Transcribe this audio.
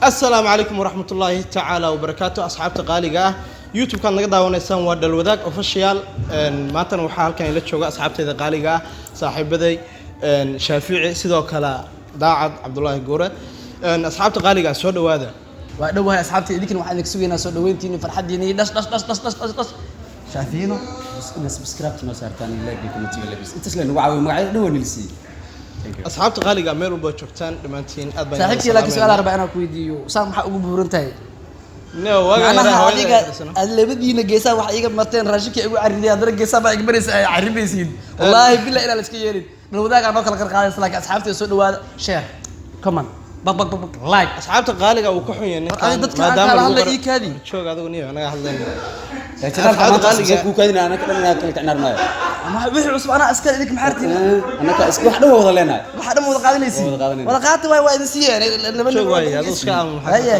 Asalaamu calaykum waraxmat ullaahi tacaala wabarakaatu. Asxaabta qaaliga ah, YouTube-kaad naga daawanaysaan waa Dhalwadaag Official. Maantana waxaa halkan ila jooga asxaabteyda qaaliga ah, saaxiibaday Shaafici, sidoo kale Daacad Cabdulaahi Guure. Asxaabta qaaliga ah, soo dhawaada. Waa dhowahay, asxaabta. Idinkana waxaan idinka sugaynaa soo dhaweyntiini, farxaddiini. Dhash dhash dhash dhash dhash dhash dhash. Shaafiino, ina subscribe noo saartaan iyo like iyo comment-iga labis intaas la nagu caawiyo. Magacyada dhan waa nilisiiyey. Thank you. Asxaabta qaaliga ah, meel walba joogtaan dhammaantiin aad baan idin Saaxiibkii, laakiin salaameynaa. su-aal rabaa inaan ku weydiiyo: saan maxaa ugu buuran tahay? No, waagaan Macnaha yaraa hooyada adiga ay fadhiisano. aad labadiina geesaha wax iiga marteen, raashinka igu carriday, haddana geesaha baa iga maraysa ay carribaysiin. Wallaahi billah inaan la iska yeelin. Dhalwadaagaa noo kala qarqaadaysa, laakiin asxaabta soo dhawaada, share, comment, bak bak bak bak, like. Asxaabta qaaliga, uu ka xun yahay ninkan. Adiga dadka aan maadaama kala lagu hadlay ii kaadi. Joog adigu niyo, anaga hadlayna. Channel-ka Asxaabta maanta qaaliga- kuu kaadina, anaka dhan inaan kala kicnarnayo. Ama wixii cusub anaa iska idinka maxaa artiin? Anaka isku wax dhan waa wada leenahay. Waxa dhan wada qaadanaysiin. Wada qaadanayna. Wada qaata waay, waa idin siiyeen laba. Joog waay, aduu iska aamu, maxaa Haye.